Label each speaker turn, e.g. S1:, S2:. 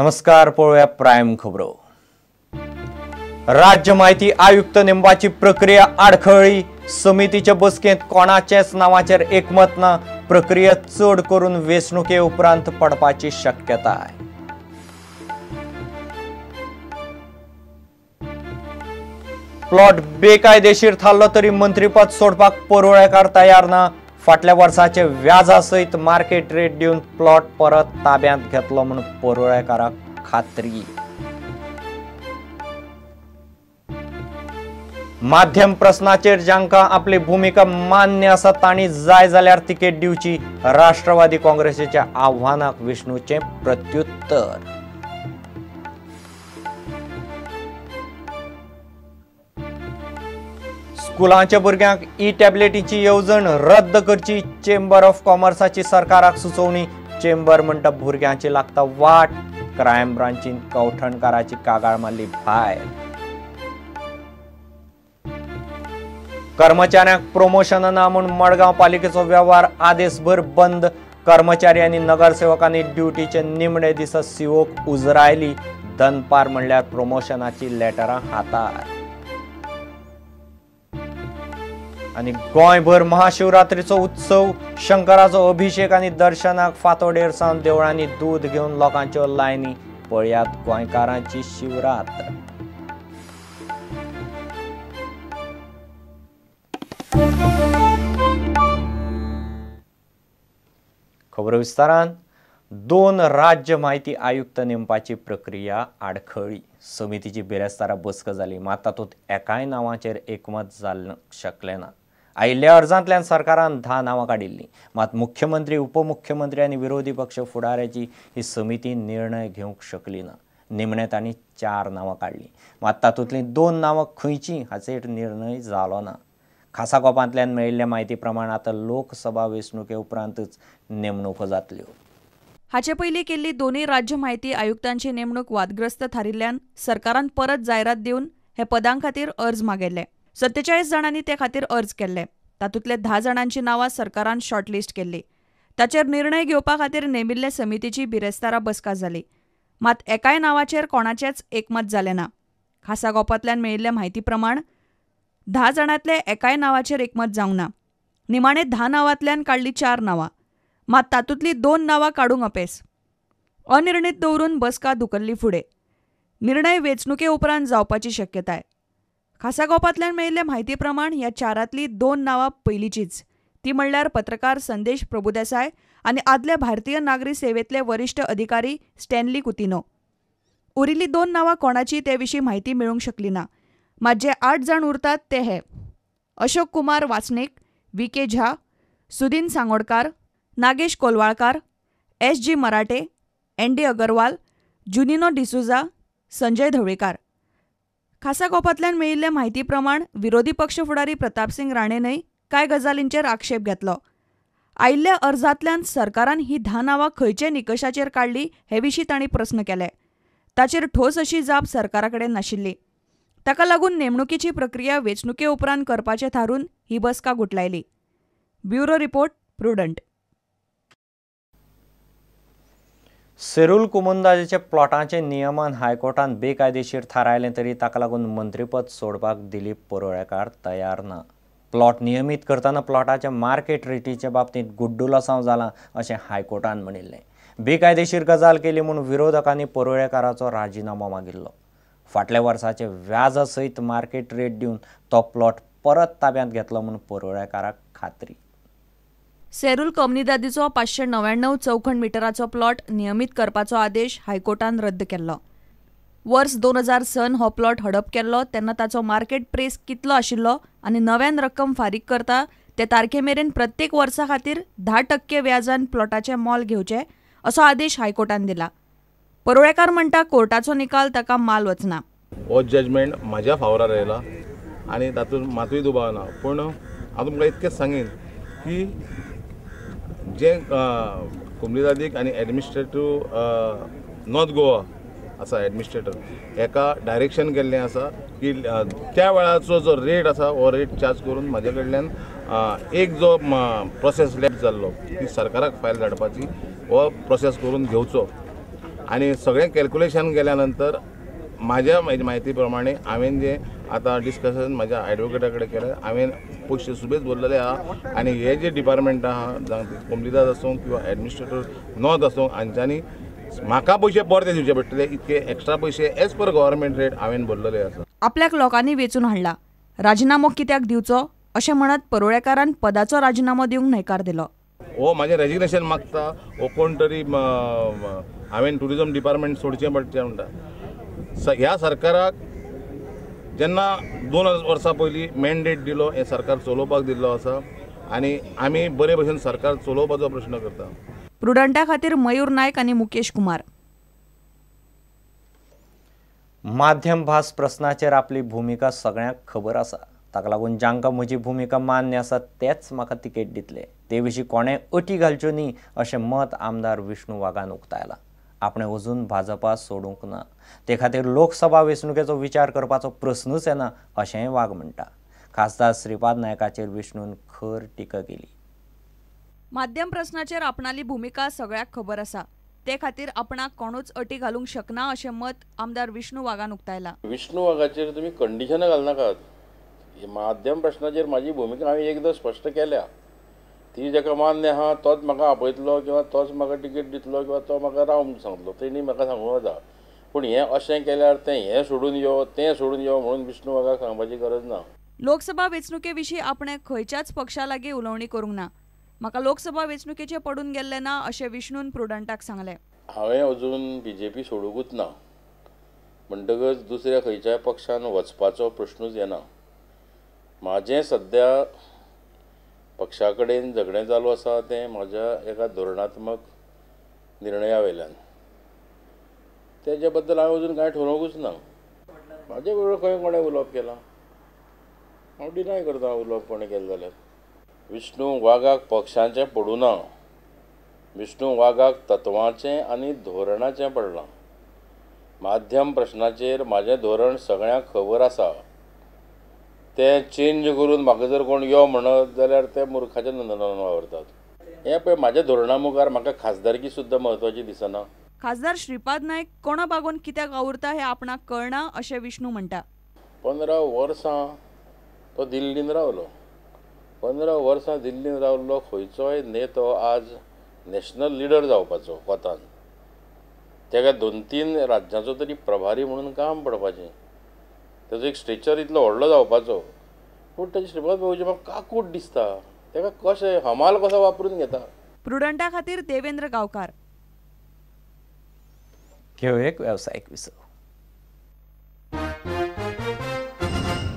S1: नमस्कार, पळोवया प्रायम खबरो. राज्य माहिती आयुक्त नेमपाची प्रक्रिया आडखळ्ळी. समितीच्या बसकेंत कोणाचेच नांवाचेर एकमत ना. प्रक्रिया चड करून वेंचणुके उपरांत पडपाची शक्यताय. प्लॉट बेकायदेशीर थारलो तरी मंत्रीपद सोडपाक परुळेकार तयार ना. फाटल्या वर्साचे व्याजा सयत मार्केट रेट दिवन प्लॉट परत ताब्यांत घेतलो म्हूण परुळेकाराक खात्री. माध्यम प्रस्नाचेर जांकां आपली भुमिका मान्य आसा तांणी जाय जाल्यार तिकेट दिवची, राष्ट्रवादी काँग्रेसीच्या आव्हानाक विष्णूचें प्रत्युत्तर. स्कुलांच्या भुरग्यांक ई टॅबलेटीची येवजण रद्द करची, चेंबर ऑफ कॉमर्साची सरकाराक सुचोवणी. चेंबर म्हणटा भुरग्यांची लागता वाट. क्रायम ब्रांचीन कवठणकाराची कागाळ मारली भायर. कर्मचाऱ्यांक प्रमोशन ना म्हूण मडगांव पालिकेचो वेव्हार आदेशभर बंद. कर्मचारी आनी नगरसेवकांनी ड्युटीचे निमणे दिसा सीओक उजरायली. दनपार म्हणल्यार प्रमोशनाची लेटरां हातार. आनी गोंयभर महाशिवरात्रीचो उत्सव. शंकराचो अभिषेक आनी दर्शनाक फातोडेर सावन देवळांनी दूद घेवन लोकांच्यो लायनी. पळयात गोंयकारांची शिवरात्र. खबर विस्तारान. दोन राज्य माहिती आयुक्त नेमपाची प्रक्रिया आडखळ्ळी. समितीची बिरेस्तारा बसका जाली, मात तातूंत एकाय नांवाचेर एकमत जावंक शकलें ना. आयिल्ल्या अर्जांतल्यान सरकारान 10 नांवां काडिल्लीं, मात मुख्यमंत्री, उपमुख्यमंत्री आनी विरोधी पक्ष फुडाऱ्याची ही समिती निर्णय घेवंक शकली ना. निमणें तांणी 4 नांवां काडलीं, मात तातूंतलीं 2 नांवां खंयचीं हाचेर निर्णय जालो ना. खासा गोपांतल्यान मेळिल्ल्या म्हायती प्रमाण आतां लोकसभा वेंचणुके उपरांतच नेमणुको जातल्यो.
S2: हाचे पयलीं केल्ली दोनूय राज्य माहिती आयुक्तांची नेमणूक वादग्रस्त थारिल्ल्यान सरकारान परत जायरात दिवन हे पदां खातीर अर्ज मागयल्ले. 47 जाणांनी ते खातीर अर्ज केल्ले. तातूंतले 10 जाणांची नांवां सरकारान शॉर्टलिस्ट केल्ली. ताचेर निर्णय घेवपा खातीर नेमिल्ले समितीची बिरेस्तारा बसका जाली, मात एकाय नांवाचेर कोणाचेंच एकमत जालें ना. खासा गोपांतल्यान मेळिल्ले म्हायती प्रमाण 10 जाणांतले एकाय नांवाचेर एकमत जावंक ना. निमाणे 10 नांवांतल्यान काडली 4 नांवां, मात तातूंतली 2 नांवां काडूंक अपेस. अनिर्णीत दवरून बसका धुकल्ली फुडें. निर्णय वेंचणुके उपरांत जावपाची शक्यताय. खासा गोपांतल्यान मेळिल्ले म्हायती प्रमाण ह्या 4रांतली 2 नांवां पयलींचीच. ती म्हणल्यार पत्रकार संदेश प्रभुदेसाय आनी आदले भारतीय नागरी सेवेंतले वरिश्ठ अधिकारी स्टॅनली कुतिनो. उरिल्ली 2 नांवां कोणाची ते विशीं म्हायती मेळूंक शकली ना. मात जे 8 जाण उरतात ते हे: Ashok Kumar Wasnik, V K Jha, Sudin Sangodkar, Nagesh Kolwalkar, S G Marathe, N D Agarwal, Junino D'Souza, Sanjay Dhavalikar. खासा गोपांतल्यान मेळिल्ले म्हायती प्रमाण विरोधी पक्ष फुडारी प्रतापसिंग राणेनय कांय गजालींचेर आक्षेप घेतलो. आयिल्ल्या अर्जांतल्यान सरकारान ही 10 नांवां खंयचे निकशाचेर काडली हे विशीं तांणी प्रस्न केले. ताचेर ठोस अशी जाप सरकारा कडेन नाशिल्ली. ताका लागून नेमणुकीची प्रक्रिया वेंचणुके उपरांत करपाचें थारून ही बसका गुटलायली. Bureau report, Prudent.
S1: Serul कुमुंदाजेचे प्लॉटांचे नियमन हायकोर्टान बेकायदेशीर थारायलें तरी ताका लागून मंत्रीपद सोडपाक दिलीप परुळेकार तयार ना. प्लॉट नियमीत करतना प्लॉटाच्या मार्केट रेटीच्या बाबतींत गुड्डुलसांव जालां अशें हायकोर्टान म्हणिल्लें. बेकायदेशीर गजाल केली म्हूण विरोधकांनी परुळेकाराचो राजिनामो मागिल्लो. फाटल्या वर्साचे व्याजा सयत मार्केट रेट दिवन तो प्लॉट परत ताब्यांत घेतलो म्हूण परुळेकाराक खात्री.
S2: सेरूल कॉमनिदादीचो 599 चौखण मिटराचो प्लॉट नियमीत करपाचो आदेश हायकोर्टान रद्द केल्लो. वर्स 2000 सन हो प्लॉट हडप केल्लो तेन्ना ताचो मार्केट प्रेस कितलो आशिल्लो आनी नव्यान रक्कम फारीक करता ते तारखे मेरेन प्रत्येक वर्सा खातीर 10% व्याजान प्लॉटाचें मोल घेवचें असो आदेश हायकोर्टान दिला. परुळेकार म्हणटा कोर्टाचो निकाल ताका माल वचना.
S3: हो जजमेंट म्हाज्या फावरार आयला आनी तातूंत मातूय दुबाव ना, पूण हांव तुमकां इतकेंच सांगीन की जे कोमनिदादीक आनी एडमिनिस्ट्रेटीव नॉर्थ गोवा आसा एडमिनिस्ट्रेटर हेका डायरेक्शन केल्लें आसा की त्या वेळाचो जो रेट आसा हो रेट चार्ज करून म्हाजे कडल्यान एक जो प्रोसेस लेट जाल्लो की सरकाराक फायल धाडपाची हो प्रोसेस करून घेवचो आनी सगळें कॅल्क्युलेशन केल्या नंतर म्हाज्या म्हायती प्रमाणे हांवें जें आतां डिस्कशन म्हाज्या एडवोकेटा कडेन केलें, हांवें पयशे सुबेज भरलेले आहा आनी हे जे डिपार्टमेंट आहा जावं कोमलीदाद आसूं किंवा एडमिनिस्ट्रेटर नॉर्थ आसूं हांच्यांनी म्हाका पयशे परते दिवचे पडटले. इतके एक्स्ट्रा पयशे एज पर गव्हर्मेंट रेट हांवें भरलेले आसा.
S2: आपल्याक लोकांनी वेंचून हाडला, राजिनामो कित्याक दिवचो अशें म्हणत परुळेकारान पदाचो राजिनामो दिवंक न्हयकार दिलो.
S3: हो म्हाजें रेजिग्नेशन मागता, हो कोण तरी हांवें ट्युरिजम डिपार्टमेंट सोडचें पडचें म्हणटा. ह्या सरकाराक जेन्ना 2 वर्सां पयलीं मॅन्डेट दिलो, हें सरकार चलोवपाक दिल्लो आसा आनी आमी बरे भशेन सरकार चलोवपाचो प्रश्न करता.
S2: प्रुडंटा खातीर मयूर नायक आनी मुकेश कुमार.
S1: माध्यम भास प्रस्नाचेर आपली भुमिका सगळ्यांक खबर आसा, ताका लागून जांकां म्हजी भुमिका मान्य आसा तेच म्हाका तिकेट दितले, ते विशीं कोणें अटी घालच्यो न्ही अशें मत आमदार विष्णू वाघान उक्तायलां. आपणें अजून भाजपा सोडूंक ना, ते खातीर लोकसभा वेंचणुकेचो विचार करपाचो प्रस्नूच येना अशेंय वाघ म्हणटा. खासदार श्रीपाद नायकाचेर विष्णून खर टिका केली.
S2: माध्यम प्रस्नाचेर आपणाली भुमिका सगळ्याक खबर आसा, ते खातीर आपणाक कोणूच अटी घालूंक शकना अशें मत आमदार विष्णू वाघान उक्तायलां.
S4: विष्णू वाघाचेर तुमी कंडिशनां घालनाकात. माध्यम प्रश्नाचेर म्हाजी भुमिका हांवें एकदां स्पश्ट केल्या, ती जाका मान्य आहा तोच म्हाका आपयतलो किंवा तोच म्हाका टिकेट दितलो किंवा तो म्हाका राव म्हूण सांगतलो, तेणी म्हाका सांगूं येता. पूण हें अशें केल्यार तें हें सोडून यो तें सोडून यो म्हणून विष्णू वाघाक सांगपाची गरज ना.
S2: लोकसभा वेंचणुके विशीं आपणें खंयच्याच पक्षा लागीं उलोवणी करूंक ना, म्हाका लोकसभा वेंचणुकेचें पडून गेल्लें ना अशें विष्णून प्रुडंटाक सांगलें.
S4: हांवें अजून बीजेपी सोडूंकूच ना, म्हणटकच दुसऱ्या खंयच्याय पक्षान वचपाचो प्रश्नूच येना. म्हाजें सद्या पक्षा कडेन झगडें चालू आसा तें म्हाज्या एका धोरणात्मक निर्णया वयल्यान, तेज्या बद्दल हांवें अजून कांय ठरोवंकूच ना. म्हाजे बरोबर खंय कोणें उलोवप केलां हांव डिनाय करता उलोवप कोणें केलें जाल्यार. विष्णू वाघाक पक्षांचें पडूं ना, विष्णू वाघाक तत्वांचें आनी धोरणाचें पडलां. माध्यम प्रश्नाचेर म्हाजें धोरण सगळ्यांक खबर आसा, तें चेंज करून म्हाका जर कोण यो म्हणत जाल्यार ते मुर्खाच्या नदरेन वावरतात. हें पळय म्हाज्या धोरणा मुखार म्हाका खासदारकी सुद्दां म्हत्वाची दिसना.
S2: खासदार श्रीपाद नायक कोणा बागोवन कित्याक वावुरता हें आपणाक कळना अशें विष्णू म्हणटा.
S4: 15 वर्सां तो दिल्लीन रावलो, 15 वर्सां दिल्लीन रावल्लो खंयचोय नेतो आज नॅशनल लिडर जावपाचो कोतान, तेका 2-3 राज्यांचो तरी प्रभारी म्हणून काम पडपाचें, तेजो एक स्ट्रेचर इतलो व्हडलो जावपाचो. पूण तेजे श्रीपाद बाबूची म्हाका काकूट दिसता, तेका कशें हमाल कसो वापरून घेता.
S2: प्रुडंटा खातीर देवेंद्र गांवकार.
S1: घेवं एक वेवसायीक विसव.